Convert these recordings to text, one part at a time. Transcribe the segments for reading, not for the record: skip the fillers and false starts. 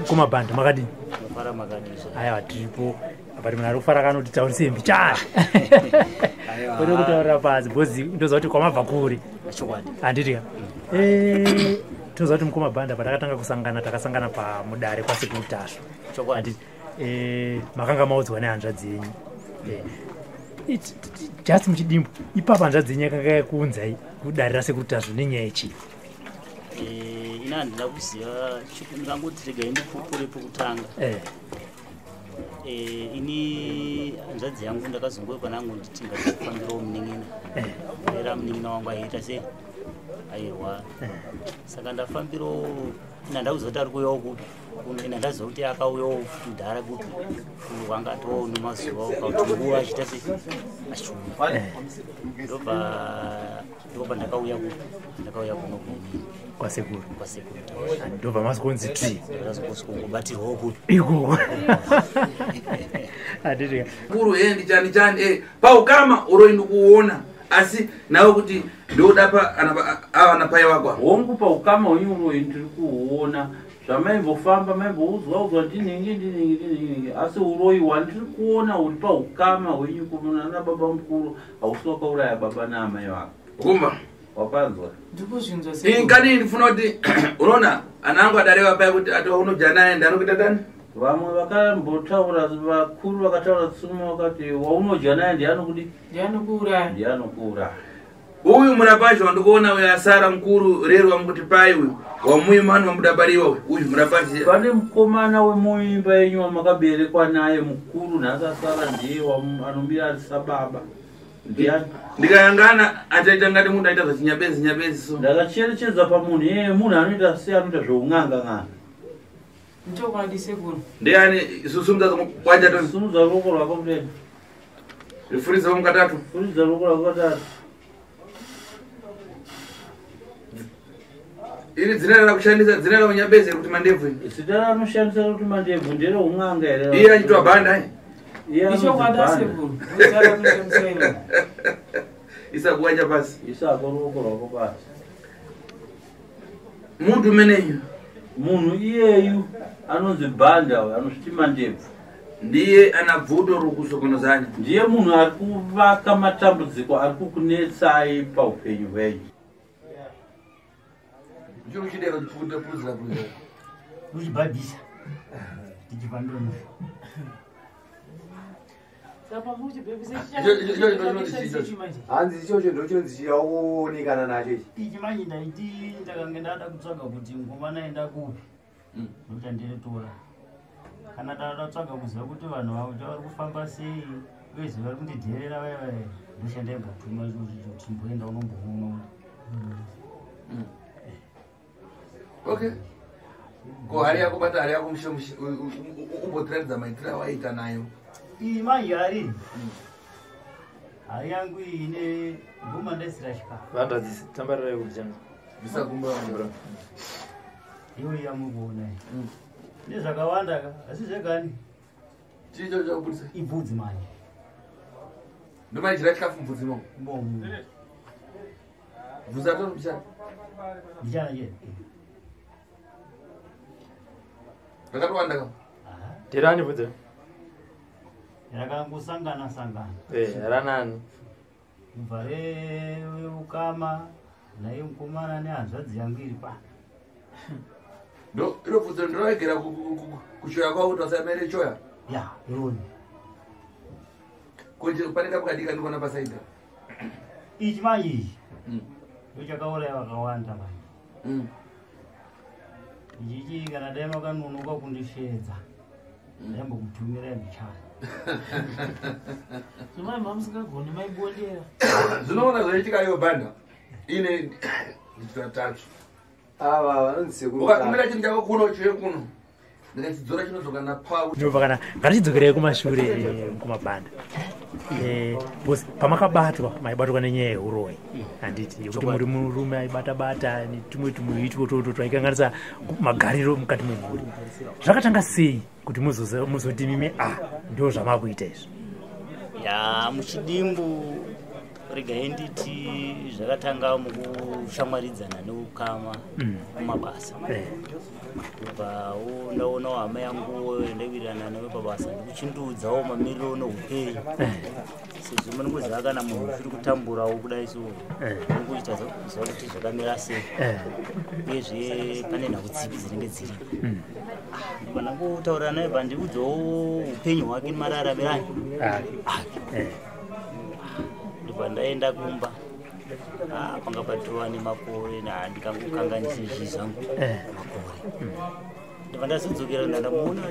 Kumabhanda makadini? Aiwa tiripo but munhu ari kufara kanoti taurise mbichana kwete kutaurira pasi because ndoziva kuti kwamabva kure handiti ka tinoziva kuti mukoma Bhanda patakatanga kusangana takasangana pamudare kwasekuru Tasvu handiti makanga maudzwa nehanzvadzi yenyu just muchidimbu ipapa hanzvadzi yenyu yakanga yakuunzai kudare rasekuru Tasvu nenyaya yechii? Ina handina kuziva ndingangoti regai ndipupure pekutanga. Ini hanzvadzi yangu ndakazongoe panangu nditi ngazofambirawo munin'ina era munin'ina wangu aiita sei airwara saka ndafambirawo ina ndakuziva kuti ari kuuyawo kupi ina ndaziva kuti akauyawo futi mudhara kupi wanga atowawo nemazuva ukakuti nguva achiita sei achiuya ndobva ndakauya kupi ndakauya kuno kwasekuru ndobva masikonzi ti ndazongobatirwawo kupi ikoko handiti kuru ndichani chani paukama uroi ndikuona asi nawe kuti ndoda pa ana pai wako hongu paukama wenyu uroi ndiri kuona zvamaimbofamba maimboudzwa udzwa ndinhingi ndinhingi ndinhingi asi uroi hwandiri kuona huri paukama hwenyu kunana baba mukuru hausi wakauraya baba naamai vako kumba wapanzwa ndikuzvinzwa sei inkani ndifuna kuti unoona ana angu adareva pai kuti ati unodya naye ndanokuita tani vamwe vakambotaura vakuru vakataura tsumo vakati waunodya naye ndianokudi ndianokuuraya ndianokuuraya uyu murapacho wandikuona uyu asara mukuru rero wamukuti pai uyu wamuimani wamudabariwa uyu murapacho pane mukomana wemuimba yenyu wamakaberekwa naye mukuru nhasi asara ndiye anomira ari sababa ndiani ndikayangana achaita ngati munhu aita zvachinyabezi nyabezi so ndakacherechedza pamunhu iyeye munhu anoita sei anoita zveun'anga n'anga nchokwadi sekuru ndiani susumudza kwanja sumudza ruoko rwako mutende rifuridza mukatatu furidza ruoko rwako katatu iri dzina rakushandisa dzina raunyabezi rekuti mandebvu zita ranoshandisa rekuti mandebvu ndereun'anga here iye achitwa bhanda ichokwadi sekuru zita ranoshandisa iro isakuwacha pasi isako ruoko rwako pasi muntu umeneyu munhu iyeyu anonzi bhanda uyu anozviti mandebvu ndiye ana bvuto rokusokonozanya ndiye munhu ari kuvaka matambudziko ari kukunetsai paupenyu hwenyu chiri chidero chipfuta puruzira puruzira uchibhabhisa tichifambira hanzi ichocho ndochinonzi chiaonekana nacho ichi ichi manje ndaiti ndakange ndada kutsvaga kuti ngomana enda kupi ndochandiretora kana ndada kutsvaga kuziva kuti vanhu vacho vari kufamba sei uyezve vari kundidherera vaya vaya ndochandaimbotuma kuti mboenda unomboona okay ko hari yako bata hari yako mushe mushe umbotiratidza maitiro awaita nayo iyi manje hari hari yangu iyi ine ngoma ndaisira chikafu vanhu tambarirai kuchana bisagumba iyo yamukuona iyi nezvakawanda ka asi zvegani chii cho chakubudisa ibvudzi manje ndomaijira chikafu mubvudzi mo bomu bvudzi atori muchana ndichana chete rakatowanda ka nderani bvudzi rakangosangana sangana ranani kubva reukama naye mukomana nehanzvadzi yangu iri pano ndo iro bvudzi ndinoregera kuchoya kwavo kuti vasamere choya ya ironi koje pane kapukadika ndikuona pasaida ichi manje ichi ndochakauraya vakawanda manje ichichi kana dai makanonoka kundisheedza ndaimbokutumirai mbichana zvomai mamusingagoni maibondera zvinoona zvoitika iyo bhanda ine ndichitatatu ava vanonzi sekuru ukatumira chinhu chako kuno chive kuno ndikachidzora chinodzoka napau ndobva kana ngatichidzokerai kumashure kumabhanda Because pamakabatwa maibatwa nenyaya yeuroyi, handiti? Yekuti muri murume aibata-bata netumwe tumwe itwo toto twaikanganisa magariro mukati memhuri. Zvakatanga sei kuti muzoti mimi a ndo zvamakuita izvi? Ya, muchidimbu regai nditi zvakatanga mukushamwaridzana neukama kumabasa. Kubvawo ndaonawo hama yangu ndaiwirirana nayo pabasa, ndikuchindudzawo mamiriro neupenyu, sezvo munongoziva kana munhu uchiri kutamburawo kudai so, unongoita ziva kuti zvakamira sei, uyezve pane nhau dzipi dzinenge dziripo. Ndibva ndangotaurira naye, pandiudzawo upenyu hwake nemararamiro ake. Ake. Ndibva ndaenda kumba. Ah, panga patova nemakore, ndikangokanganise zvii zvangu. Makore ndibva ndazodzokera, ndandamuona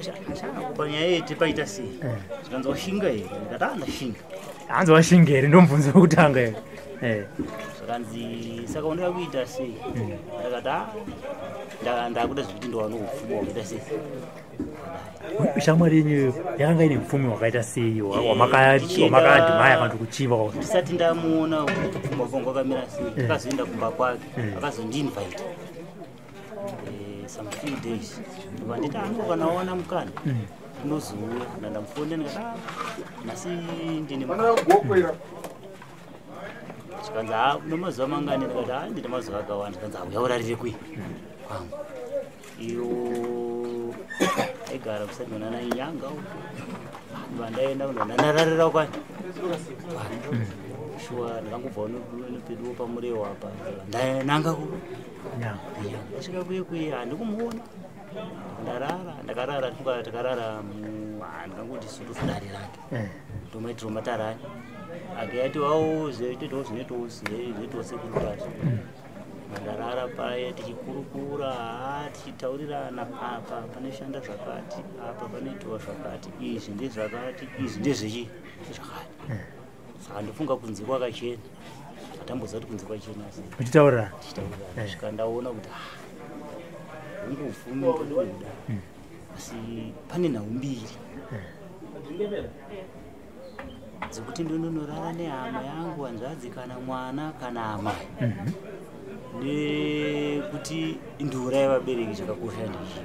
panyaya yeti paita sei. Zvikanzi, "Washinga here?" Ndikati, "Ah, ndashinga." Hanzi washinga here, ndomubvunzo wekutanga here. Zvakanzi, "Saka unoda kuita sei?" Ndakati, "Ah, ndakuda zvekuti ndiwane upfumi hwakaita sei." Shamwari yenyu yakanga ine upfumi hwakaita sei wamakaadhimaya kana kuti kuchiva? Ndisati ndamuona kuti upfumi hwake hwanga hwakamira sei, takazoenda kumba kwake. Akazondiinvite some few days, ndobva nditi ano kana waona mukana unozouya. Ndandamufonera ndikati, "Ah, nhasi ndine mukana." Zvikanzi, "Ha, une mazuva mangani?" Ndikati, "Ha, ndine mazuva akawanda." Zvikanzi, "Auya urarire kui kwangu." Iyo aigara kusati manana Inyanga uko. Ndobva ndaenda, ndobva ndararira kwani. Shuwa ndakangobva nepeduwo paMurewa apa, ndananga ku Nyanga. Ndasvika kuye kuye, handikumuona. Ndarara, ndakarara, ndifunga takarara ndingangoti sutu dare rake. Ndomaitiro matarani ake ati wawo zvoitoitawo zvinoitawo zvinoitawo sekurukati. Ndarara paye tichikurukura, ha, tichitaurirana, apa panoshanda zvakati, apa panoitiwa zvakati, izvi ndezvakati, izvi ndezvechi zvakati. Saka ndofunga kunze kwakachena, hatamboziva kuti kunze kwachena sei. Muchitaurirana. Tichitaurirana, svika ndaona kuti, ah, hungu, upfumi ndokuda, asi pane nhau mbiri dzekuti ndinonorara nehama yangu, hanzvadzi kana mwana kana amai, nekuti ndiuraye vabereki. Zvakakosha ndizvi.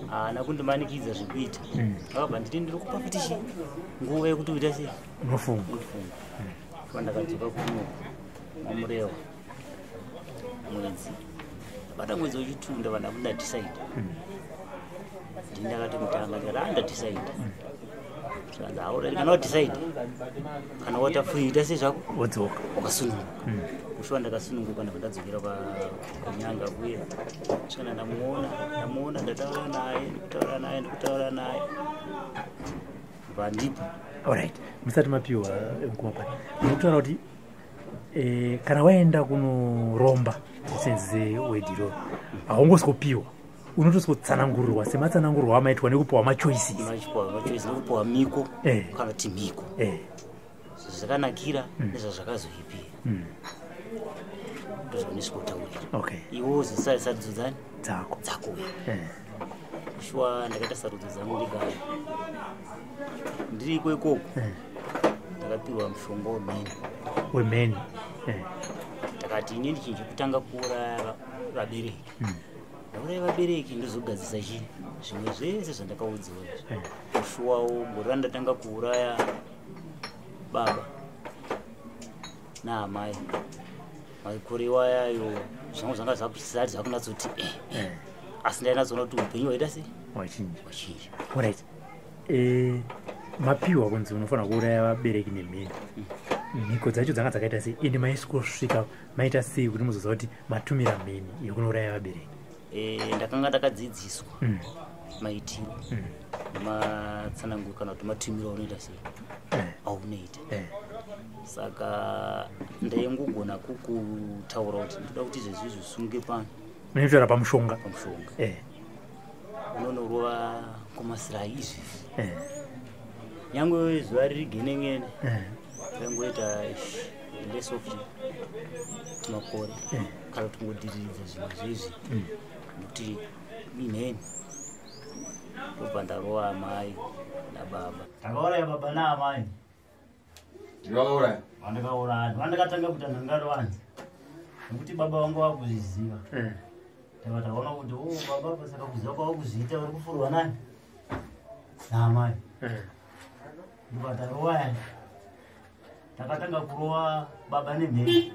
Haana kundimanikidza zvekuita. Akabva nditi, "Ndiri kupa futi chi nguva yekuti uita sei." Unofunga. Unofunga. Shuwa ndakadzoka kuno maMurewa mwedzi bata mwedzi wechitunda, vanhu akuti ndadecide. Ndini ndakatomutanga, ndikati, "Ah, ndadecide." Zvikanzi, "Aurati kana wadecide, kana wata free, ita sei zvako." Wodzoka. Wakasununguka. Kushuwa ndakasununguka, ndabva ndadzokera kuNyanga kuye. Svikana ndamuona, ndamuona, ndataura naye, ndikutaura naye, ndikutaura naye, vandipo. Alright, musati mapiwa mukoma, munotaura kuti kana waenda kunoromba, senze wedhiro, haungosikopiwa, unotosikotsanangurirwa sematsanangurwa amaitwa nekupiwa machoices. Machoice nekupiwa miko kana kuti mhiko, zvazvakanakira nezvazvakazoipira, ndozvaunosvikotaurira. Iwo sarudzo dzani? Dzako. Dzako. Shuwa ndakaita sarudzo dzangu, ndigara ndiriko ikoko. Ndakapiwa mushonga wemheni. Wemheni. Ndakati inini chinhu chekutanga kuuraya vabereki. Ndauraya vabereki, ndozogadzisa chii zvimwe zvese zvandakaudziwa izvi. Kushuwawo gore randatanga kuuraya baba naamai, makore iwayayo zvangu zvanga zvakusati zvakunatsoti asi ndainatsoona kuti upenyu hwaita sei. Wachinja. Wachinja. Alright, mapiwa kunzi unofanira kuuraya vabereki nemheni. Mhiko dzacho dzanga dzakaita sei, ende maisvikosvika maita sei kuti muzoziva kuti matumira mheni yekunouraya vabereki? Ndakanga ndakadzidziswa maitiro nematsananguro kana kuti matumiro aunoita sei, aunoita. Saka ndaingogona kukutaura kuti ndoda kuti izvezvi zvisunge pano. Munotaura pamushonga. Pamushonga. Unonorova komasirai izvezvi, nyange zuva riri genengene, raingoita less of timakore kana kuti kungodiriridza zvimwe zvezvi, nekuti imheni. Ndobva ndarova amai nababa. Ndakauraya baba naamai. Ndivakauraya? Vandakauraya. Vandakatanga kuita nhangaro vanzi. Nekuti baba vangu vakuzviziva. Ndabva taona kuti o baba apa, saka kuziva kwava kuzviita, vari kufurwa nani? Naamai. Ndobva tarova. Takatanga kurova baba nemheni.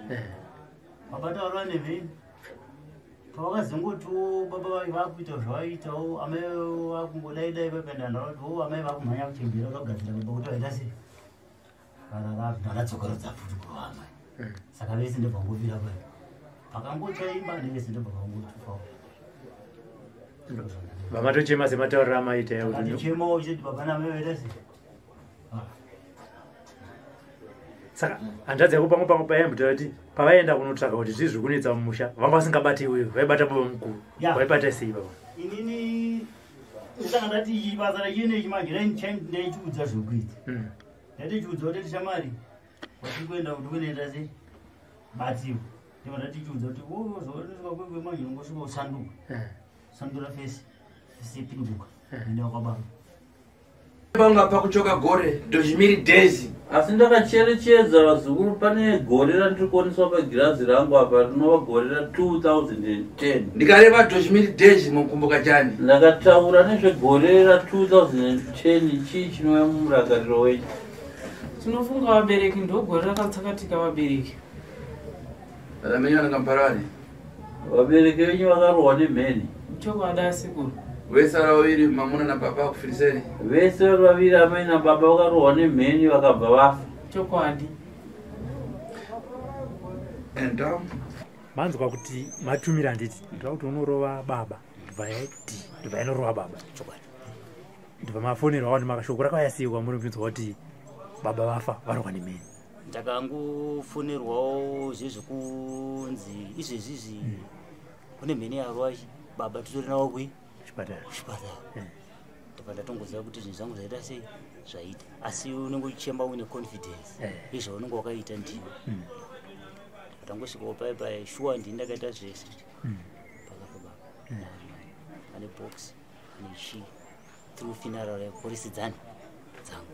Baba taurova nemheni, pavakazongotiwo baba vakuita zvavaitawo, amai vakungodai dai vapenda ndaraoti o amai vakumhanya kuchembera vakagadzira baba kuti vaita sei vararapa. Ndakadzokerodza futi kurova amai. Saka vese ndobva ngofira pai pakangochaimba nevese, ndobva vangotufawo. Vamatochema sematauriro amaita ya kuti Akatichemawo chete, baba namai vaita sei. Saka hanzvadzi yako pamwe pamwe payaimbotaura kuti pavaenda kunotsvaka kuti zvii zviri kunetsa mumusha, vanga vasingabati iwewe, vaibata baba mukuru. Vaibata sei baba? Inini ndisanga ndati basa rachinechi manje ndaichiudza zvokuita. Ndatichiudza kuti tishamwari watiri kuenda kuti kunoita sei batsiwa. Ndibva ndatichiudza kuti zvanosvika kwekwe manje unongosvika usanduka, sandura face, face ipinduka, enda kwababa. Panga pakuchoka gore 2010. Asi ndakacherechedza, vazukuru, pane gore randiri kuoneswa pagirazi rangu apa, rinova gore ra2010. Ndikareva 2010, mukumbuka chani? Ndakataura nezvegore ra2010, chii chinouya mumurangariro wenyu? Tinofunga vabereki, ndogore rakatsakatika vabereki. Ramenyo anangamparari. Vabereki venyu vakarohwa nemheni. Chokwadi, asekuru. Vese vari vaviri, mamuna napapa, kufiriseni? Vese vari vaviri, amai nababa, vakarohwa nemheni vakabva vafa. Chokwadi. Enda. Manzwa kuti matumira, handiti? Ndoda kuti unorova baba, ndobva yaiti, ndobva yanorova baba. Chokwadi. Ndobva mafonerwa vanhu, makashoko rakauya sei kwamuri muchinzwa kuti baba vafa, varohwa nemheni? Ndakangofonerwawo zvezvekunzi izvezvizvi kune mheni yarova baba, titori navo kui Chipatara. Kuchipatara. Ndobva ndatongoziva kuti zvinhu zvangu zvaita sei, zvaita. Asi unenge uchichemba uine confidence yezvaunenge wakaita ndiwe. Ndangosvikawo pai pai, shuwa ndini ndakaita zvese pakafa baba naamai. Pane box, pane chii, through funeral yepolisi dzani dzangu.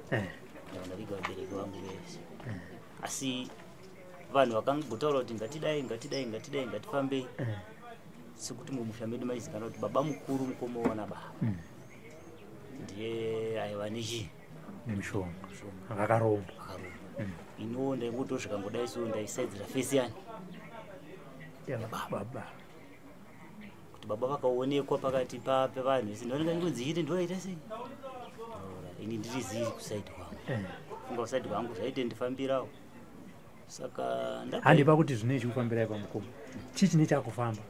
Ndabva ndaviga vabereki vangu vese. Asi vanhu vakangotaura kuti ngatidai, ngatidai, ngatidai, ngatifambei, sekuti mumusha medu maizikanwa kuti baba mukuru, mukoma wana baba, ndiye aiva nechii? Nemishonga. Mushonga. Akakaromba. Akaromba. Iniwo ndaingotosvika so ndaisaidzira face yani Baba. Kuti baba vakaonekwa pakati pevanhu vese, ndonenge ngonzi ite ndoita sei. Ndaura, ini ndiri zii kuside kwangu. Funga kuside kwangu zvaite ndifambirawo, saka Handi pakuti zvine chikufambirai pamukoma, chii chine chakufamba?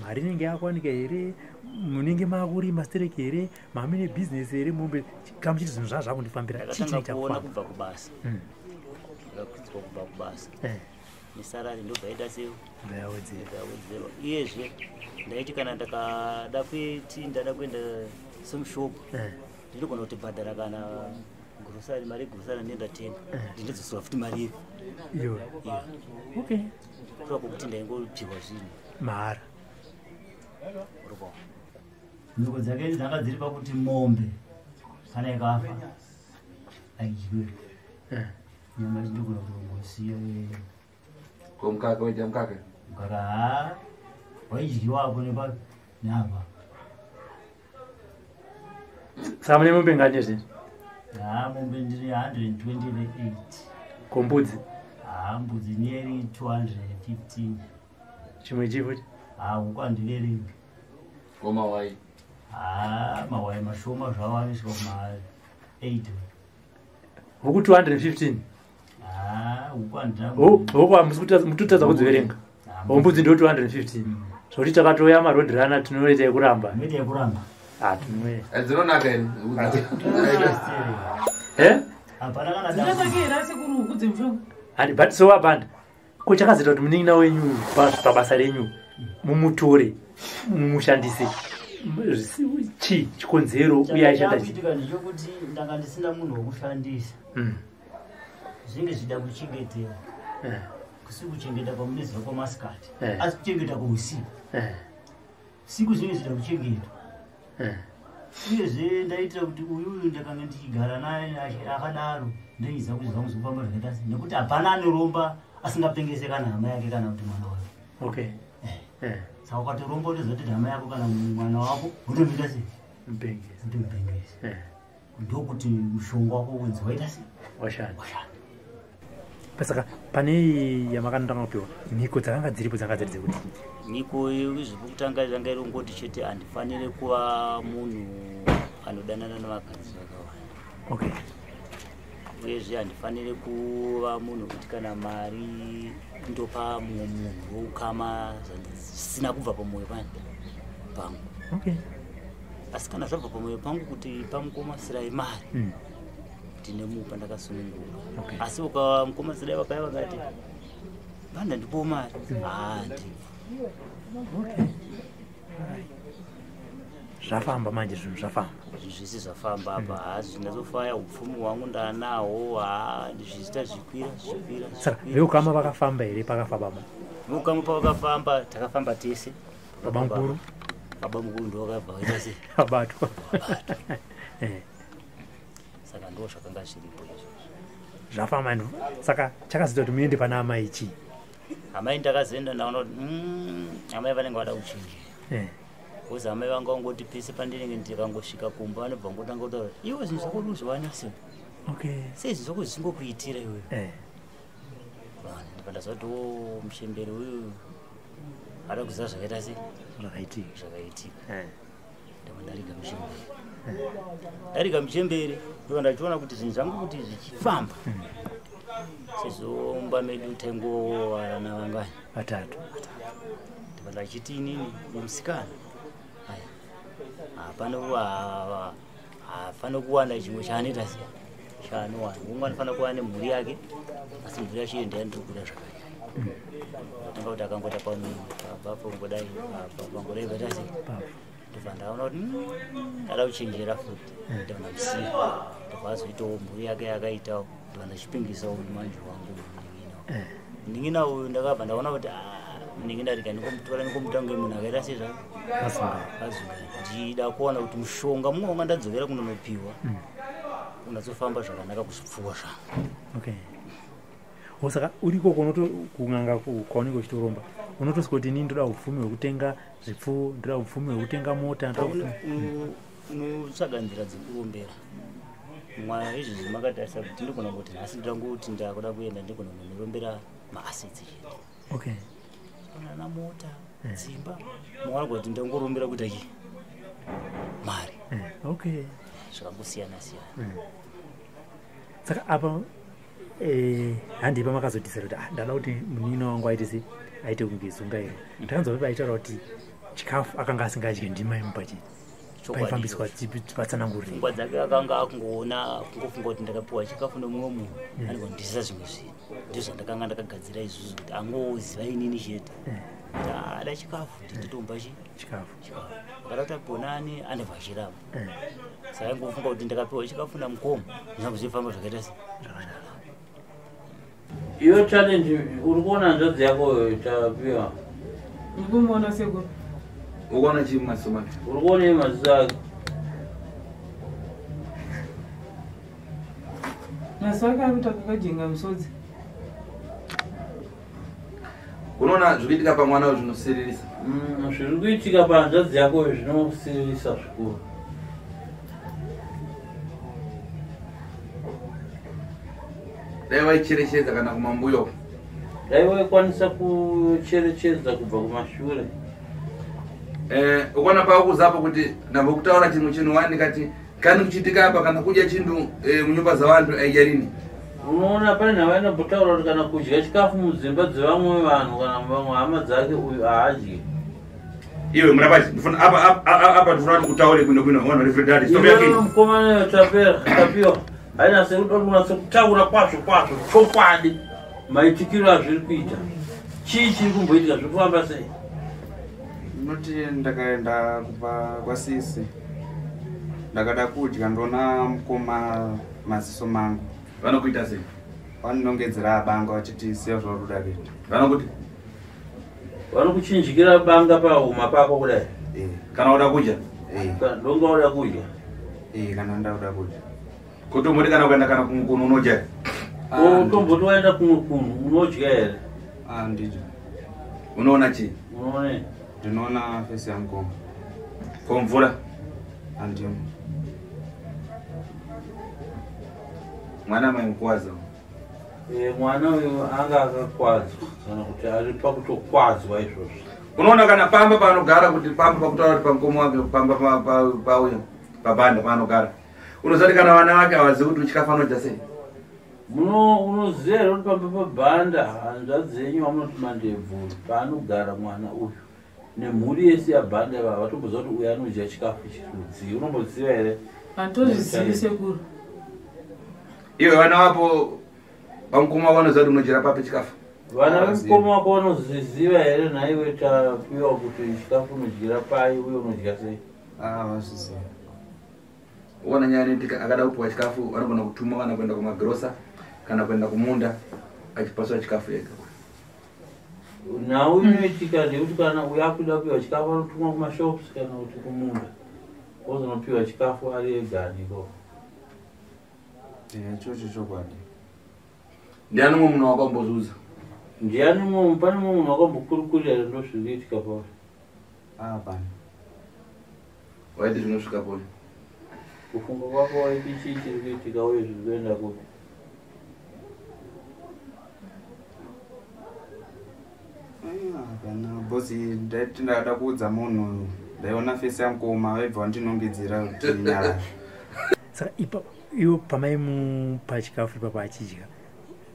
Mari inenge yakwanika here? Munenge makurima stereki here? Mamine bhizinesi here? Mombe kamuchiti zvinhu zvaa zvakundifambira, chii chine Ndakatanga kuona chakufamba? kubva kubasa. Ndakakwidzwa kubva kubasa nesalary, ndobva ita sei? Ndayawedzera. Ndawedzerwa. Iyezve ndaiti kana ndakada kuiti ndada kuenda semushop, ndinogona kutibhadhara kana grocery, mari yegrocery ndindatenga, ndindodzosera futi mari iyo. Iyo. Iyo. Okay. Kureva kwokuti ndaingopiwa zvinhu mahara. Mhiko dzake dzanga dziri pakuti mombe kana ikafa aidyiwe. Nyama ndogona kutongosiya. Ko mukaka, waita mukaka? Mukaka ha, waidyiwa apo nepa neapa. Saka mune mombe ngani zvinhu? Ha, mombe ndiri 128. Ko mbudzi? Ha, mbudzi nearly 215. Chimwe chii futi? Ha, huku handiverengi. Ko mawai? Ha, mawai mashoma zvavo, anosvika kuma 8. Huku 215? Ha, huku handina. Huku hamusi mutotadza kudziverenga. Mbudzi ndo 215, zvokuti takatoya maroad runner tinoita yekuramba. Noita yekuramba. Ah, tinoe Dzinonaka here? Eh? Hapana kana Dzinonaka here, asekuru, huku dzemushonga? Handi, but so wabanda ko chakazoita kuti munin'ina wenyu pabasa renyu mumutore mumushandise? Chii chikonzero uye aishanda chii? Chakuitika ndechekuti ndanga ndisina munhu wokushandisa. Zvinge zvida kuchengetera. Kusi kuchengeta kwamunoziva kwamasikati, asi kuchengeta kweusiku. Siku zvinge zvida kuchengetwa. Uyezve ndaitira kuti uyuyu ndakanga ndichigara naye akadaro, ndaiziva kuti zvangu zvinofamba zvakaita sei, nekuti hapana anoromba asingapengese kana hama yake kana kuti mwana wake. Okay. Saka ukatoromba utoziva kuti hama yako kana mwana wako utomuita sei? Mupengesa. Utomupengesa. Ndokuti mushonga wako wenzi waita sei? Washanda. Washanda. Saka pane yamakanotanga kupiwa, mhiko dzakanga dziripo dzanga dziri dzekuti? Mhiko zvekutanga yanga iri kungoti chete handifaniri kuva munhu anodanana nevakadzi vakawanda. Okay. Uyezve handifaniri kuva munhu kuti kana mari ndopa mumwe munhu woukama zvisina kubva pamwoyo pangu. Okay. Asi kana zvabva pamwoyo pangu kuti pamukomasirai mari, ndinemupa ndakasununguka. Okay. Asi mukomasirai vakauya vakati banda ndipowo mari, handibva. Okay. Zvafamba manje, zvinhu zvafamba. Zvinhu zvese zvafamba apa. Hazi ndazofaya, upfumi hwangu ndanaho, zvichita zvikwira zvikwira. Saka veukama vakafamba here pakafa baba? Veukama pavakafamba, takafamba tese. Baba mukuru? Baba mukuru ndo vakabva vaita sei? Vabatwa. Saka ndo zvakanga zviripo izvozvo. Zvafamba. Saka chakazoita kuti muende pana amai chii? Amai ndakazoenda ndaona kuti amai vanenge vada kuchinjira. Kozi amai vanga vangoti pese pandinenge ndikangosvika kumba vanobva ngotanga kutaura, iwe zvinhu zvako urikuzviwana sei? Okay. Sei zvinhu zvako zvisingokuitira iwewe? Ndibva ndaziva kuti o muchemberi uyu ada kuziva zvakaita sei? Zvakaitika. Zvakaitika. Ndabva ndariga muchemberi. Ndariga muchemberi, ndobva ndachiona kuti zvinhu zvangu kuti zvichifamba. Sezvo mumba medu taingowarana vangani? Vatatu. Ndibva ndachiti inini musikana aya hapana kuwana chimwe chaanoita sei, chaanowana. Umwe anofanira kuva nemhuri yake, asi mhuri yacho iyo ndiyani ndiri kuda zvakanyanya. Tanga kuti akangota papo ngodai pangodai kaita sei, ndobva ndaona kuti ada kuchenjera futi. Ndobva ndamusiya, ndobva azoitawo mhuri yake yakaitawo. Ndobva ndachipingisawo manje wangu munin'ina. Munin'ina uyu ndakabva ndaona kuti munin'ina rega ndingomutora ndingomutange munhu akaita sei zvake azunga. Ndichida kuona kuti mushonga mumwe wanga ndadzokera kunonopiwa unatsofamba zvakanaka kuzvipfuwo zvangu. Okay. Saka uriko kun'anga kwaunenge uchitoromba, unotosvika kuti inini ndoda upfumi hwekutenga zvipfuwo, ndoda upfumi hwekutenga mota. Unotsvaga nzira dzekurombera. Mwa izvozvi makatarisa kuti ndogona kuti nhasi ndoda kuti ndakuda kuenda ndigona kunorombera maassets chete. Okay. Ana mota, dzimba, mumwe anogona kuti ndangorombera kuita chii? Mari. Okay. Zvakangosiyana siyana. Saka apa handipa makazodhisira kuti ndada kuti munin'ina wangu aite sei, aite kunge zungairo. Ndakanzwa pepa aitaura kuti chikafu akanga asingadye ndima yemupa chete. Paifambiswa patsanangurire. Pfungwa dzake akanga akungoona kungofunga kuti ndakapiwa chikafu nomumwe munhu anogondisisa zvimwe zvinhu. Ndizvo zvandakanga ndakagadzira izvozvo kuti angoziva inini chete. Kuti ada chikafu nditotomba chikafu. Akada kuti apiwa nani anobva achiramba. Saka aingofunga kuti ndakapiwa chikafu namukoma zvinobva zvifamba zvakaita sei? Zvakanaka. Iyo challenge uri kuona hanzvadzi yako tapiwa. Ndikumuona sekuru. Ukuona chii mumaziso make? Uri kuona maziso ake? Maziso ake ari kuita kakajenga misodzi. Unoona zviri kuitika pamwana uyu zvinosiririsa. Zviri kuitika pahanzvadzi yako zvinosiririsa zvikuru. Dai waicherechedza kana kumambuya uko. Dai waikwanisa kucherechedza kubva kumashure. Ukaona pakuzapo kuti ndambokutaura chimwe chinhu wani ndikati kani kuchitika apa kana kudya chinhu munyumba dzavantu aidya rini. Unoona pane nhau yanombotaura kuti kana kudya chikafu mudzimba dzevamwe vanhu kana vamwe hama dzake uyu haadyi. Iwe murapachi ndifuna apa apa ndifuna kuti utaure kuno kuno ona refredari stop yake. Mukomana tapera tapiwa haina sekuda kunatsa kutaura kwazvo kwazvo chokwadi maitikiro azviri kuita. Chii chiri kumboitika zviri kufamba sei? Ndinoti ndakaenda kubva kwasisi ndakada kudya ndona mukoma maziso mangu. Vanokuita sei? Vanonongedzera banga vachiti siya zvauri kuda kuita. Vanokuti? Vanokuchinjikira banga pahuma pako kudai. Kana uda kudya? Ndonga uda kudya? Kana ndakuda kudya. Kuti umboti kana ukaenda kana kumwe kunhu unodya here? Utomboti waenda kumwe kunhu unodya here? Handidyi. Unoona chii? Unoonei? Ndinoona fesi yamukoma. Ko mvura? Handimwi. Mwana mai mukwaza. Mwana uyu anga akakwadzwa kana kuti ari pakutokwadzwa izvozvo. Unoona kana pamba paanogara kuti pamba pakutaura kuti pamukoma wake pamba pauya pabanda paanogara. Unoziva kuti kana vana vake havazivi kuti chikafu anodya sei? Unoziva here kuti pamba pabanda hanzvadzi yenyu vamunoti mandebvu paanogara mwana uyu nemhuri yese yabhanda ivava vatomboziva kuti uyu anodya chikafu chirudzii. Unomboziva here? Handitozvizivi sekuru. Iwe vana vapo vamukoma wako vanoziva kuti unodyira papi chikafu? Vana vemukoma wako vanozviziva here nhaiwe Tapiwa kuti chikafu unodyira pai uye unodya sei? Vazviziva. Uona nyaya inoitika akada kupiwa chikafu vanogona kutuma kana kuenda kumagirosa kana kuenda kumunda achipaswa chikafu ega. Nhau inoitika ndeyekuti kana uyo akuda kupiwa chikafu anotumwa kumashops kana kuti kumunda ozonopiwa chikafu ari ega ndiko. Ichocho chokwadi. Ndiani mumwe munhu wakambozuza? Ndiani mumwe pane mumwe munhu wakambokurukurira here ndozviri kuitika pauri? Hapana. Waiti zvinosvika poni? Kufunga kwako waiti chii chiri kuitika uye zviri kuenda kupi? Hapana, bosi ndaiti ndada kuudza munhu ndaiona fesi yamukoma vaibva vandinongedzera kuti nyarara. Saka iwo pamaimupa chikafu ipapo achidya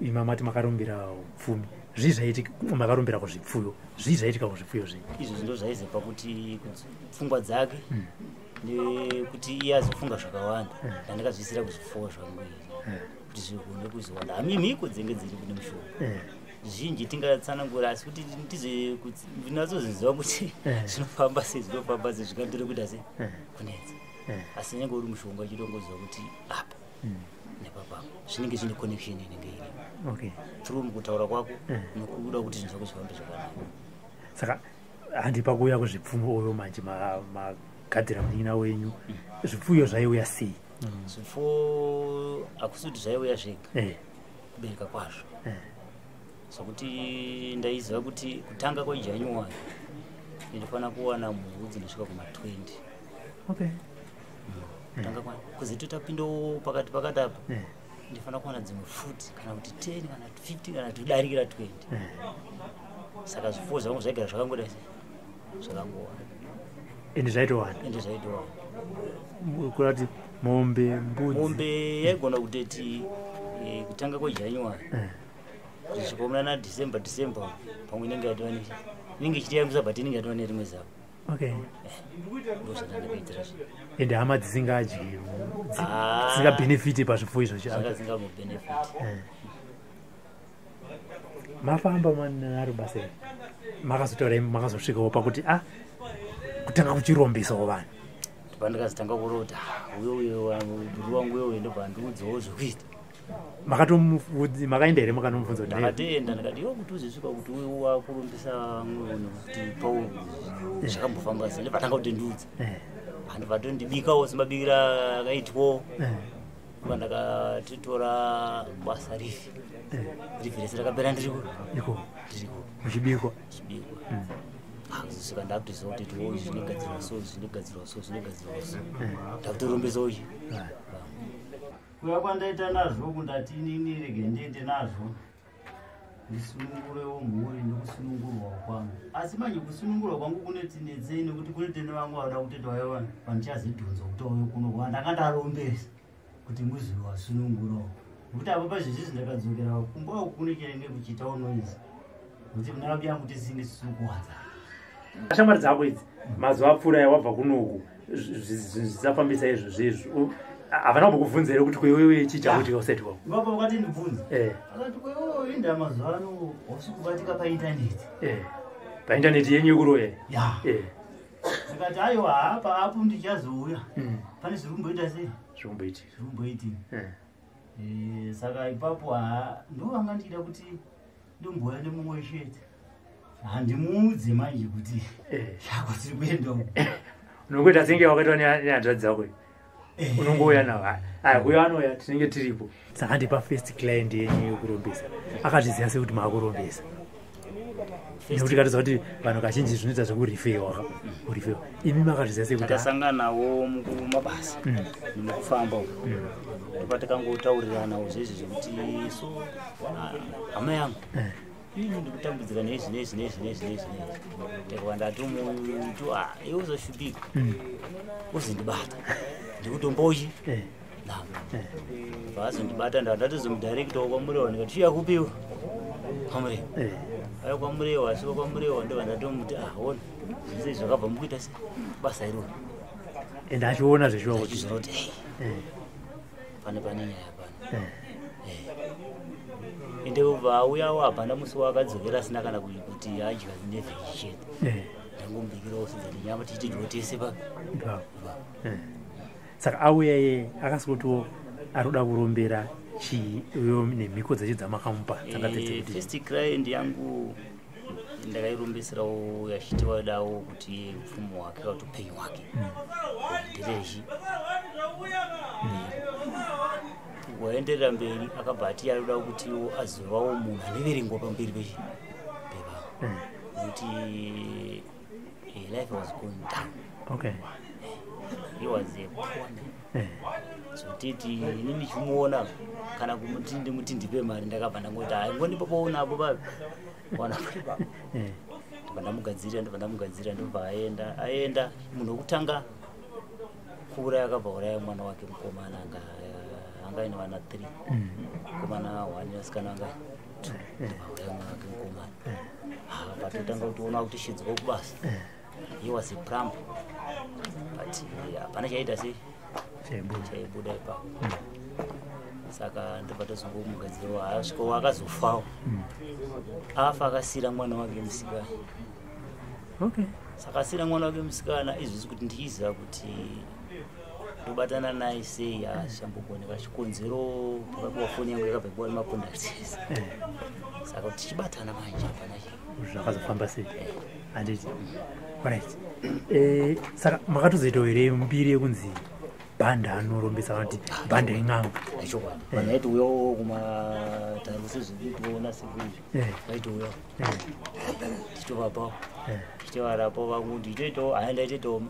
ima mati makarumbira upfumi, zvii zvaitika makarumbira kuzvipfuyo, zvii zvaitika kuzvipfuyo zvenyu? Izvo ndo zvaizopa kuti pfungwa dzake nekuti iye azofunga zvakawanda ndandakazviisira kuzvipfuwo zvangu kuti zvigone kuzowanda. Hamimhiko dzinenge dziri kune mushonga zhinji tingatsanangura asi kuti ndinatsoziziva kuti zvinofamba sei zvinofamba sei zvikandore kuita sei kunetsa. Asi unenge uri mushonga uchitongoziva kuti apa nepapapa zvinenge zvine connection inenge iri. Okay. Through mukutaura kwako nokuda kuti zvinhu zvako zvifambe zvakanaka. Saka handipa kuuya kuzvipfumo oyo manje magadzira munin'ina wenyu zvipfuyo zvaiuya sei? Zvipfuwo hakusi kuti zvaiuya zvega. Kubereka kwazvo. Sokuti ndaiziva kuti kutanga kwaJanuary ndinofanira kuwana mhuru dzinosvika kuma 20. Okay. Kutanga kwa kuzoti tapindawo pakati pakati apa ndinofanira kuwana dzimwe futi kana kuti 10 kana 15 kana kudarikira 20. Saka zvipfuwo zvangu zvaigara zvakangoda sei? Zvakangowanda. Ende zvaitowanda. Ende zvaitowanda. Kureva kuti mombe, mbudzi. Mombe yaigona kutoti kutanga kwaJanuary kusvika muna December pamwe inenge yatova ne inenge ichitiyambisa but inenge yatova nerimwe zavo. Okay. Ndozvandandikuitira zvo. Ende hama dzisingadyi dzisingabenefiti pazvipfuwo izvozvo. Zvanga dzingambobenefiti. Mafamba manaro basa iri makazotaura makazosvikawo pakuti kutanga kuchirombisawo vanhu. Pandakazotanga kurota uyo uyo dhuru wangu uyo ndobva ndiudzawo zvekuita. Makaenda here makanomubvunza kuti Ndakatoenda ndikati iwe kuti uzosvika kuti uyu wakurumbisa munhu kuti Paul zvakambofamba sei ndobva tanga kutondiudza. Handibva tondibikawo semabikira akaitwawo. Ndobva ndakatotora basa rivi. Rivi rese rakapera ndiriko. Iko. Ndiriko. Muchibikwa. Muchibikwa. Kuzosvika ndakutoziva kuti wo zvinogadzirwa so zvinogadzirwa so zvinogadzirwa so. Ndakutorumbisa uyu. Kuya kwandaita nazvo kundati inini rege ndiende nazvo ndisunungurewo mhuri nekusunungurwawo kwangu. Asi manje kusunungurwa kwangu kunetinetsei nekuti kune tene vangu vanoda kuteta vaya vandichazidhonza kuti vauye kuno kwa ndanga ndarombesa kuti muzovasunungurawo. Nekuti apa pazvizvizvi ndakadzokera kumba uku kune chinenge kuchiitawo noise nekuti muna vabi yangu tisinge tisiri kuwanza. Shamwari dzako idzi mazuva apfuura aya wabva kunoku zvisafambisa izvo zvezvo havana kumbokubvunza here kuti kwewewe chii chakuitika usati wako? Ipapo vakati ndibvunze. Akati kwewewe inda mazuva ano hausi kubatika paintaneti. Paintaneti yenyu yekuroya? Ya. Ndikati aiwa hapa apo ndichazouya. Pane zviri kumboita sei? Zviri kumboitika. Zviri kumboitika. Saka ipapo ndovanga ndichida kuti ndombouya nemumwe chete. Handimuudze manje kuti zvako tiri kuenda uko. Unongoita senge wakaitwa nehanzvadzi dzako. Unongouya nawo. Aya kuya anouya tinenge tiripo. Saka ndipa first client yenyu yekurombesa. Akazviziva sekuti maakurombesa. Nekuti katoziva kuti vanhu kazhinji zvinoita zvekurifewa ka. Kurifewa. Imi makazviziva sekuti Takasangana nawo mumabasa nemukufamba umu. Ndopatakangotauriranawo zvezvi zvekuti so hama yangu ini ndikutambudzika neizvi neizvi neizvi neizvi neizvi neizvi. Ndakabva ndatomuti iwe uzoshupika uzondibata ndikutombochi vaazondibata ndatozomudharekitawo kwaMurewa ndikati chiya kupiwa kwaMurewa aya kwaMurewa asvika kwaMurewa ndobva ndatomuti ona zvese zvakabva mukuita se basa iroro. Ende achiona zveshuwa kuti achizoona kuti pane nyaya pano. Ende vauyawo hapana musi waakadzokera asina kana kuti adya nevheji chete. Ndangomubikirawo sadza nenyama tichitidyawo tese papo. Saka auya iye akasikotiwo ari kuda kurombera chii uyo nemhiko dzacho dzamakamupa dzanga dzedzekuti First client yangu ndakairombeserawo yachiti wadawo kuti upfumi hwake kana kuti upenyu hwake nderechi waenderera mberi. Akabva ati arikuda kuti azovawo munhu anoverengwa pamberi pevanhu nekuti life was going down. He was a poor man. Zotiti inini ndichimuona kana kumuti ndimuti ndipe mari, ndakabva ndangoti hai ngondipo paunapo papi wanapo ipapo. Ndobva ndamugadzirira, ndobva ndamugadzirira, ndobva aenda. Aenda, munhu wekutanga kuuraya akabva uraya mwana wake mukomana. Anga aine vana 3, mukomana 1, vasikana anga 2. Ndobva auraya mwana wake mukomana. Patotanga kutoona kuti shidzwa kubasa. He was a plumber, but hapana chaita sei Chaibuda. Chaibuda ipapo. Saka ndobva tazongomugadzirawo asvika akazofawo. Afa akasiyira mwana wake musikana. Saka asiyira mwana wake musikana izvizvi kuti ndichiziva kuti ndobatana naye sei hazvichambogoneka. Chikonzero pakapiwa foni yangu yakabva ipiwa nemacontacts ese. Saka kuti tichibatana manje hapana chii. Zvakazofamba sei, handiti? Right. Saka makatozoitawo here mbiri yekunzi Bhanda anorombesa kana kuti Bhanda in'anga? Chokwadi, vanhu vaitouyawo kumataro sezvikutoona sekuizvi. Vaitouyawo tichitovapawo, tichitovarapawo vangu ndichitoitawo haya ndaitoitawo.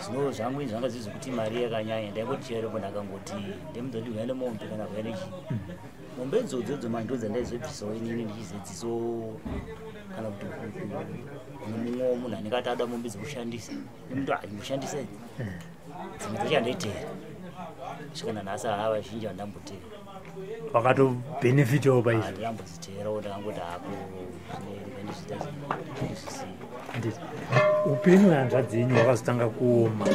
Zvino zvangu izvi zvanga zviri zvekuti mari yakanyanya. Ndaingoti chero munhu akangoti ndemudza uya nemombe kana kuya nechii, mombe idzodzo dzo manje ndo dzandaizobvisawo inini ndichizodziso kana kuti kune mumwewo munhu anenge ati ada mombe dzekushandisa nemuntu aimboshandisa idzi. Dzimwe dzacho handaitera svika nanhasi haa vazhinji handambotera. Wakatobhenefitawo paizvo. Ndinambodziteerawo, ndakangoti hako ndizviita ndizvisiya. Handiti upenyu hwehanzvadzi yenyu hwakazotanga kuoma?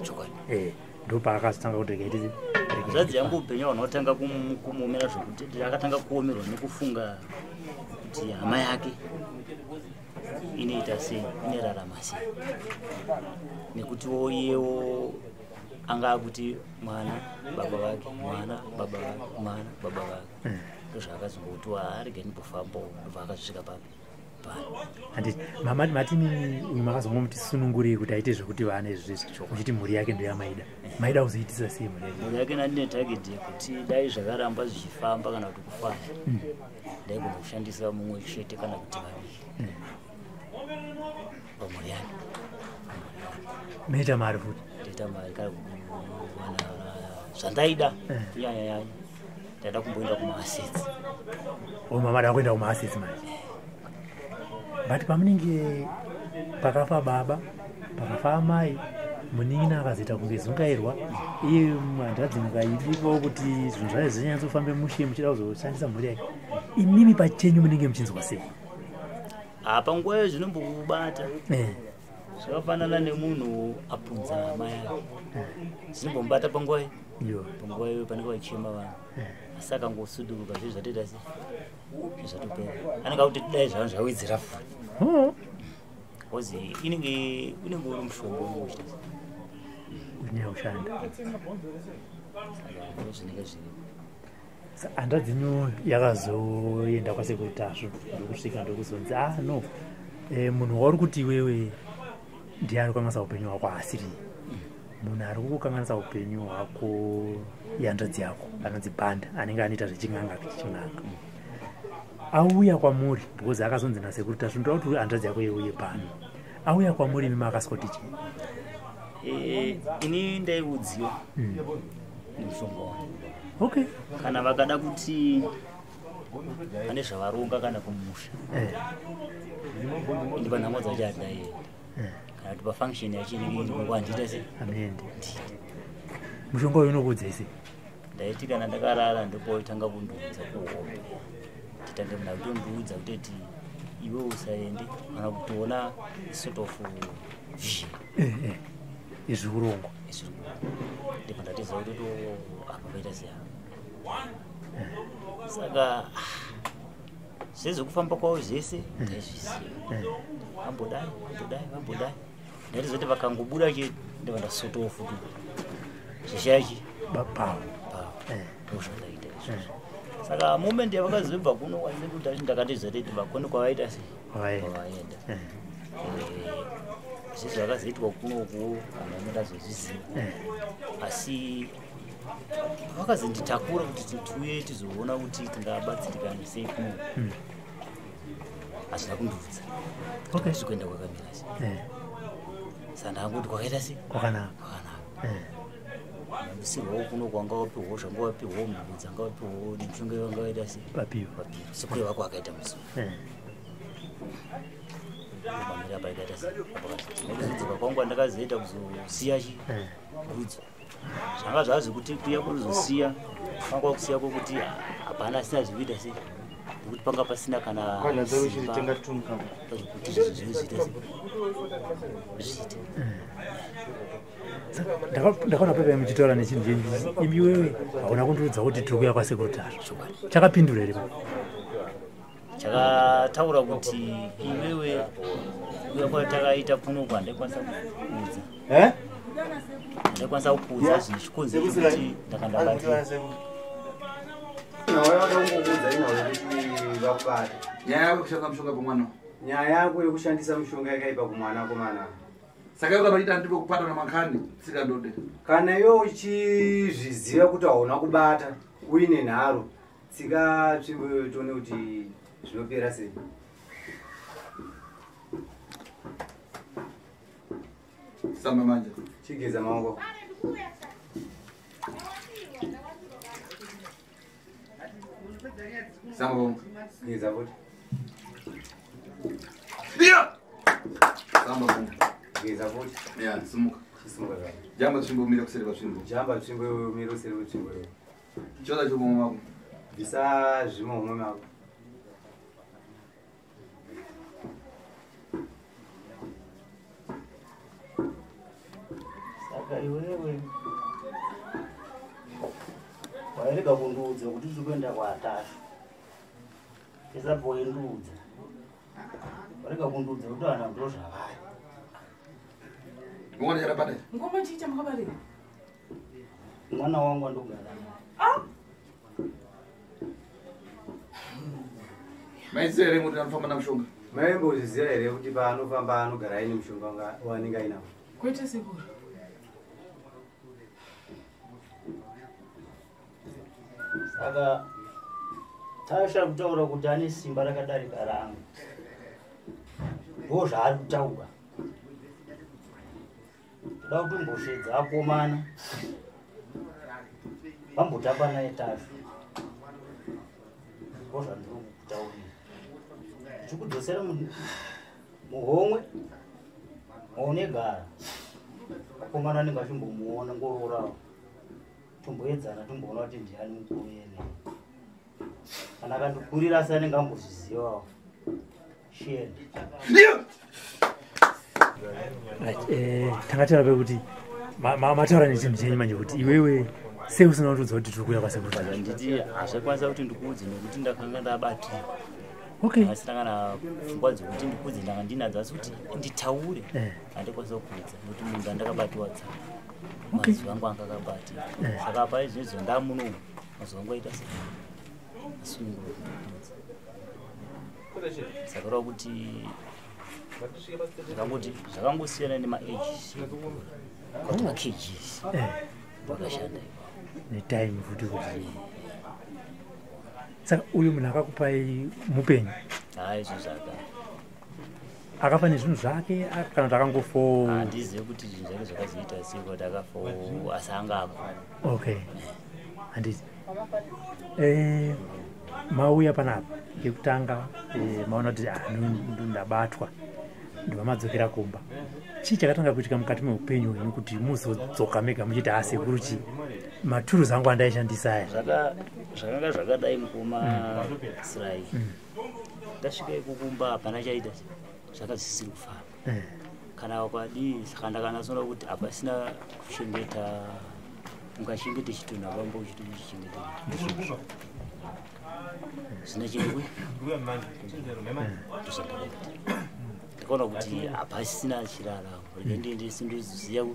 Chokwadi. Ndopaakazotanga kuti regai Hanzvadzi yangu upenyu hwanotanga kumuomera zvokuti akatanga kuomerwa nekufunga kuti hama yake inoita sei, inorarama sei, nekutiwo iyewo anga akuti mwana baba vake, mwana baba vake, mwana baba vake. Ndozvaakazongoti arege ndimbofambawo, ndobva akazosvika papi pano. Handiti mama mati mimi uyu makazongomuti sunungurei kuti aite zvekuti vana izvi zvezvi, uchiti mhuri yake ndoyamaida, maida kuzoitisa sei mhuri yake? Mhuri yake nandine target yekuti dai zvakaramba zvichifamba kana kuti kufaya, ndaigona kushandisa mumwe chete kana kuti vaviri pamhuri yake. Moita mari futi. Ndoita mari kana kuwana zvandaida. Kunyanya nyanya ndaida kumboenda kumaassets. O, mama da kuenda kumaassets manje, but pamunenge pakafa baba, pakafa amai, munin'ina akazoita kunge zungairwa, iye hanzvadzi mukaibikawo kuti zvinhu zvayo zvinyatsofambe mushe, muchida kuzoshandisa mhuri yake, imimi pachenyu munenge muchinzwa sei? Apa nguva iyo zvinombokubata. Zvakafanana nemunhu apunza hama yake, zvinombomubata panguva iyo. Panguva iyo panenge vachichema vanhu, asi akangosuduruka zvinhu zvatoita se zvatopera, anenge akuti dai zvanhu zvawedzera futi. Because inenge unenge uri mushonga unenge uchiita se Unyanya kushanda. Saka ndo zvinenge zviripo. Hanzvadzi yenyu yakazoenda kwasekuru Tasvu ndokusvika ndokuzonzi, ah no, munhu wauri kuti iwewe Ndiye ari kukanganisa upenyu hwako asiri. Munhu ari kukukanganisa upenyu hwako ihanzvadzi yako anonzi Banda, anenge anoita zvechin'anga chichin'anga. Auya kwamuri because akazonzi nasekuru Tasvu ndoda kuti hanzvadzi yako iuye pano. Auya kwamuri imi makaswoti chii? Ini ndaiudziwa nemushonga wangu. Okay. Kana vakada kuti pane zvavaronga kana kumusha, ini panhamo dzacho handaienda. Kana kuti pafunction yacho inenge iri nguva handiita sei? Amuendi. Mushonga uyu unokuudzei sei? Ndaiti kana ndakarara ndopaitanga kundiudza kuhope. Titange munhu akutondiudza kutoti iwe usaende kana kutoona sort of vision. Izvi urongwa. Izvi ndibva ndatiziva kuti to apa paita sei apa. Saka zvezvekufamba kwavo zvese ndaizviziva. Vambodai, vambodai, vambodai. Ndaitizoti vakangobuda chete ndibva ndasotowo futi zveshachi Pawo. pawo. Ndozvandaita izvozvo. Saka moment yavakazobva kuno kwasekuti ndakatiziva kuti vakoni kwavaita sei? Kwavaenda. Kwavaenda. Zvizvi zvakazoitwa kunoku vanhu vandazozviziva. Asi vakazonditakura kuti tiuye tizoona kuti tingabatsirikana sei kuno. Hazvina kundiudza. Okay. Tiri kuenda kwakamira sei. Saka ndakangoti kwakaita sei? Kwakanaka. Kwakanaka. Ndisirwawo kuno kwanga wapiwawo zvanga wapiwawo mhuru dzanga wapiwawo nemishonga yavanga vaita sei? Vapiwa. Vapiwa. Sekureva kwakaita musi. Pamira paikaita sei? Nekuzodzoka kwangu andakazoita kuzosiya chi? Gudzo. Zvanga zvazvekuti kuya kuzosiya kwanga kusiya kwokuti hapana asina zvekuita sei? Nekuti panga pasina kana simba zvekuti zvinhu zviite sei? Zviite. Ndakaona pepa muchitaura nechinhu chenyu imi wewe hauna kundiudza kuti tiri kuuya kwasekuru Tasvu. Chakapindura here? Chakataura kuti iwewe kuuya kwatakaita kuno handaikwanisa kukuudza. Handaikwanisa kukuudza zvine chikonzero chekuti ndakandabatira. Nhau yako kungokuudza inhau yekuti vakubata. Nyaya yako yekushandisa mushonga pamwana. Nyaya yako yekushandisa mushonga yakaipa kumwana komana. Saka iwe kana ndipo kupata namakhani sikandode. Kana iwe uchizviziva kuti hauna kubata uine nharo, tsika tsvimbo iyoyo tione kuti zvinopera sei. Samba manje. Chigeza maoko. Samba bonga. Geza futi. Yeah! Samba bonga. Geza futi. Yeah, simuka. Chisimuka zvako. Jamba tsvimbo umire kuseri kwatsvimbo. Jamba tsvimbo iyoyo umire kuseri kwetsvimbo iyoyo. Choda chomwe mako. Bvisa zvimwe mako. Saka iwewe wairega kundiudza kuti tiri kuenda kwaTasvu. Tisabva waindiudza. Warega kundiudza kuti vanhu ndo zvavari. Ngoma charabata. Ngoma chii chamakabarira? Mwana wangu andogara naye. Maiziva here kuti anofamba namushonga? Maimbozviziva here kuti paanofamba anogara aine mushonga waanenge ainawo? Kwete sekuru. Saka Tasha kutaura kuti ane simba rakadarika rangu. Ndo zvaari kutaura. Toda kutomboshedza akomana. Vambotamba naye Tasvu. Ndo zvandiri kukutaurira. Ndichikudzosera muhomwe maunegara. Akomana anenge achimbomuona ngororawo. Tomboedzana tomboona kuti ndiani mukuru ene. Kana akandikurira asi anenge ambozvizivawo. Shienda. Right, tanga taura kuti mataura nechinhu chenyu manje kuti iwewe sei usina kundiudza kuti tiri kuuya kwasekuru Tasvu? Handiti hazvaikwanisa kuti ndikuudze nekuti ndakanga ndabatirwa. Okay. Asina kana pfungwa dzekuti ndikuudze ndanga ndinadzo asi kuti nditaure handikwanisa kuudza nekuti munhu andakabatiwa tsanga. Okay. Mazuva angu anga akabatirwa. Saka apa izvezvo ndamuno mazuva angu aita sei? Asunungurwa. Saka reva kuti Ndakangoti zvakangosiyana nemaages kuti makgs vakashanda ipapo. Netime futi kuti saka uyu munhu akakupai mupenyu? Haa, izvo zvaka Akafa nezvinhu zvake kana kuti akangofo? Handizivi kuti zvinhu zvake zvakazoita sei, kuti akafa asi anga ako. Okay, handiti mauya panapa yekutanga, maona kuti ah, ndabatwa, ndobva madzokera kumba. Chii chakatanga kuitika mukati meupenyu hwenyu kuti muzodzoka mega muchiti, "Asekuru, chi maturuzi angu andaishandisa aya"? Zvakanga zvakadai, mukoma Sirai. Ndasvika ikukumba, hapana chaita, zvaka zvisiri kufamba. Kana ukadii, saka ndakanatsoona kuti hapasina kuchengeta, ungachengete chitunha vamba uchitochichengeta zvina chingwe. Ndozvandakaita, ndakaona kuti hapasina chiraramo, rege ndiende sindoziya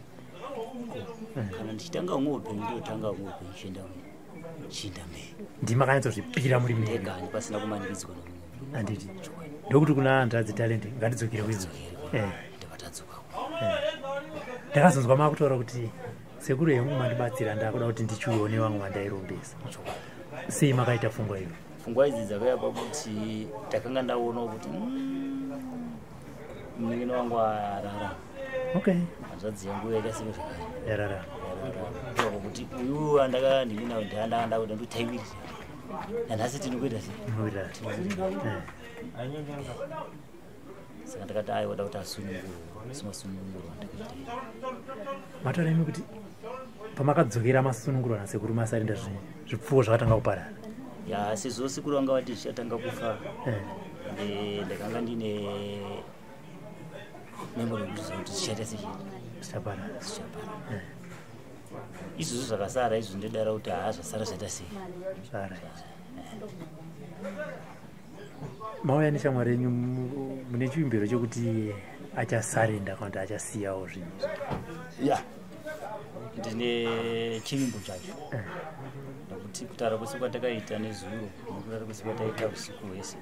kana ndichitanga umwe upenyu, ndotanga umwe upenyu, chienda mberi. Ndimakanyatsozvipira muri mega? Ndega, pasina kumanikidzwa nomunhu. Handiti ndokuti kuna hanzvadzi Talent, ngatidzokere kwidzo. Ndobva tadzoka. Ndakazonzwa makutaura kuti, "Sekuru hengu mandibatsira, ndakuda kuti ndichiuyawo nevamwe vandairombesa." Sei makaita pfungwa iyo? Pfungwa idzi dzakauya pakuti ndakanga ndaonawo kuti munin'ina wangu ararama. Hanzvadzi yangu yakasime zvakare. Yararama. Yararama, kuti uyu andakanhin'ina ndandanga ndakuda ndotaiwirira nanhasi tinokuita sei? Munowirirana. Saka ndakati aiwa, da kuti asunungurwa, simasunungurwa ndakaita. Mataura imi kuti pamakadzokera masunungurwa nasekuru Masarinda, zvipfuwo zvakatanga kuparara. Ya, sezvo sekuru vanga vati zvichatanga kufa, ndakanga ndine memory yekuti kuti zvichaita sei. Zvichaparara. Zvichaparara. Izvozvo zvakasara izvo, ndodara kuti haa, zvasara zvaita sei. Alright. Mauya neshamwari yenyu, mune chivimbiro chekuti achasarenda kana kuti achasiyawo zvinhu izvi? Ya, ndine chivimbo chacho, nekuti kutaura kwese kwatakaita nezuro nekutaura kwese kwataita usiku hwese,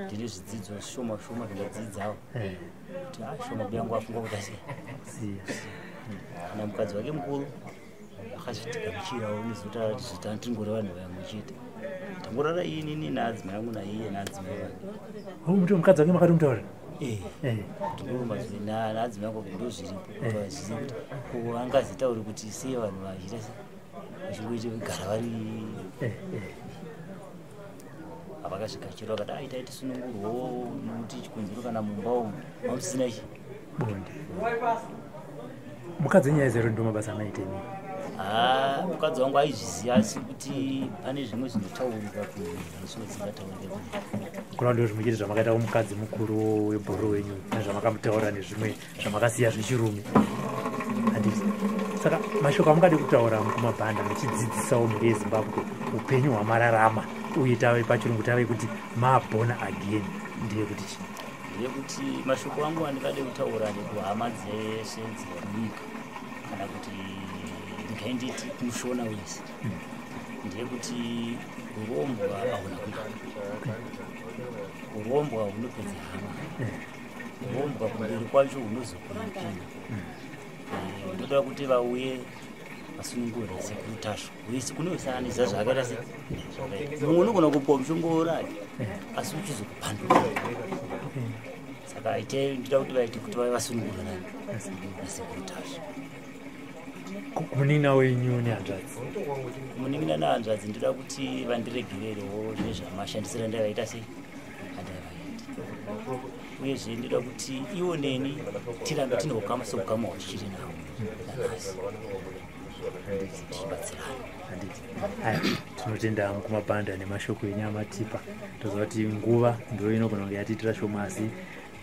ndine zvidzidzo zvishoma shoma zvindadzidzawo kuti a shoma biyangu afunga kuti asi Siya. Kana mukadzi wake mukuru akazvitigamuchirawo nezota zvita, tingori vanhu vamwe chete, tangorara inini naadzimai angu naiye naadzimai vake. Oh, muti mukadzi wake makatomutaurira? Eh. Kuti ndo naadzimai angu ndo zviripo, kuti vazive kuti ko angazitauri kuti sei vanhu vachiita se vachingoita kugara vari. Havakazvigachira, vakati aitai tisunungurwawo, nokuti chikonzero kana mumba umu mamusisina ichi bonde. Mukadzi wenyaya zero, ndo mabasa amaita imi? Ha, mukadzi wangu aizviziva, asi kuti pane zvimwe zvinotaurika kunhu, zvimwe dzingataurike kunhu. Kuna ndo zvimwe chete zvamakaita kumukadzi mukuru webhoro wenyu nezvamakамutaura nezvimwe zvamakasiya zvechirume, handiti? Saka mashoko amungade kutaura mukumabhanda muchidzidzisawo mhuri yeZimbabwe upenyu hwamararama, uye tave pachirungu tave kuti maborn again, ndeyekuti chii? Ndeyekuti mashoko angu andingade kutaura nekuhama dzese dzemunyika, kana kuti ndingainditi kumushona wese, ndeyekuti urombwa hauna kunaka, urombwa hunopedza hama, urombwa kumberi kwacho hunozokuipina. Ndoda kuti vauye vasunungure Sekuru Tasvu wese, kune wese aneza zvaakaita se mumwe unogona kupuwa mushonga wouraya asi uchizokupanduka. Saka itai, ndoda kuti vaite kuti vave vasunungurwa nani naSekuru Tasvu. Munin'ina wenyu nehanzvadzi? Munin'ina nehanzvadzi, ndoda kuti vandiregererewo zvezvamashandisiro andaivaita sei, andaivaita, uyezve ndoda kuti ivo neni tirambe tine ukama seukama hwatichiri nawo nanhasi, tichibatsirana. Handiti aya, tinotenda mukumabhanda nemashoko enyu amatipa. Toziva kuti nguva ndo inogona kunge yatiitira shoma, asi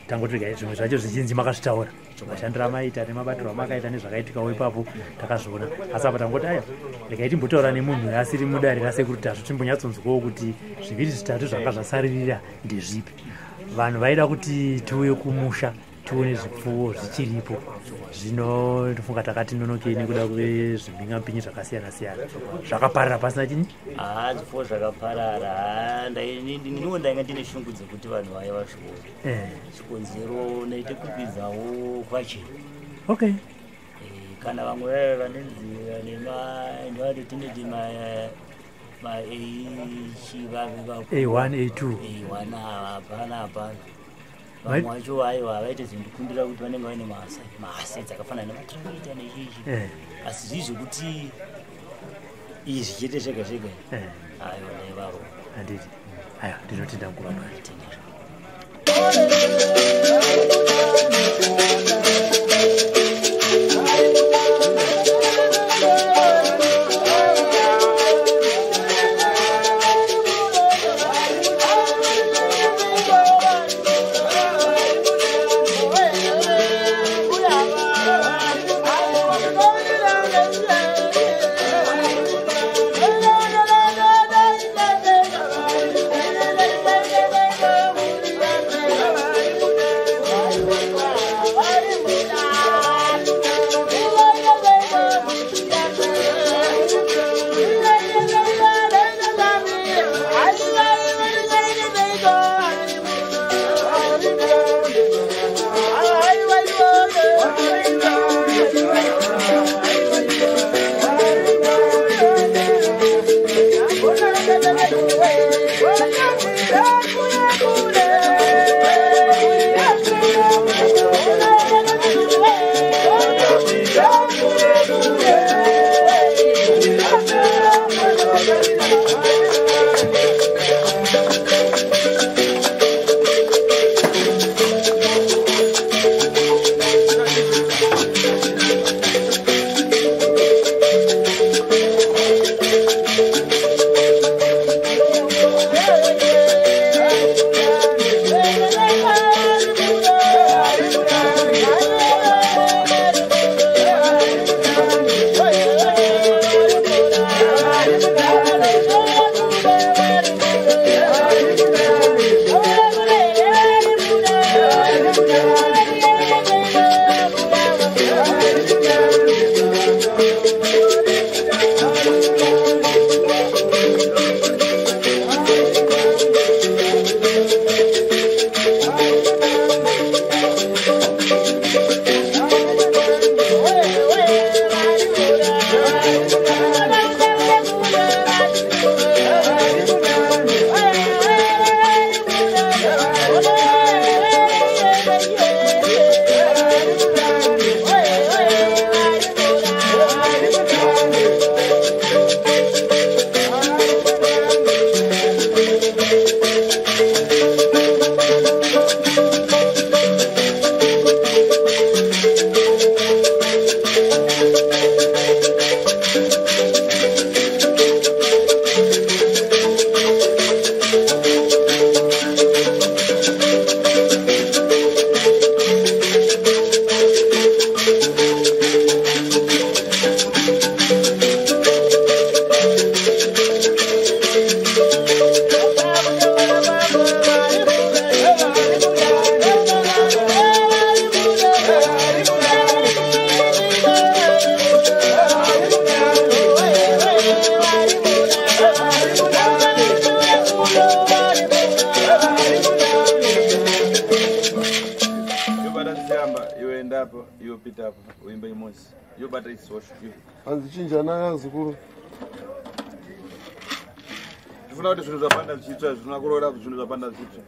tangoti regai zvimwe zvacho zvizhinji makazvitaura, mashandiro amaita nemabatiro amakaita nezvakaitikawo ipapo takazviona, asi apa tangoti aya, regai timbotaura nemunhu asiri mudare raSekuru Tasvu, timbonyatsonzwawo kuti zviviri zvitatu zvanga zvasaririra ndezvipi. Vanhu vaida kuti tiuye kumusha. Tione zvipfuwo zvichiripo. Zvino ndofunga takati nonokei nekuda kwezvimhingamupinyi zvakasiyana siyana zvakaparara pasina chini. Zvipfuwo zvakaparara. Ndiniwo ndainga ndine shungu dzekuti vanhu vaya vasvione. Chikonzero ndaite kukwidzawo kwachena. Okay. Kana vamwe vaya vanenzi nema A1 A2 A1 hapana hapana. Vamwe vacho aiwa havaite zvindikumbira kuti vanenge vaine maassets akafanana nematractor nechichi. Asi zvii zvekuti izvi chete zvega zvega aiwa ndaivaro. Handiti. Aiwa ndinotenda mukuru wabani. Anzichinjana zukuru. Ndifuna kuti zvinhu zvapanda zvitsva, zvinoda kuroora zvinhu zvapanda zvitsva.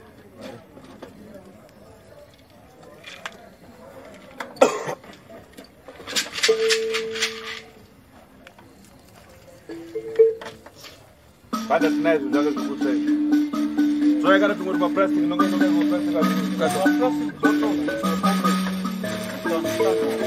Banda tinaye zvinhu zvake zvikutsva izvi. Zvaikana tingoti maplastic, nonga maplastic. Maplastic.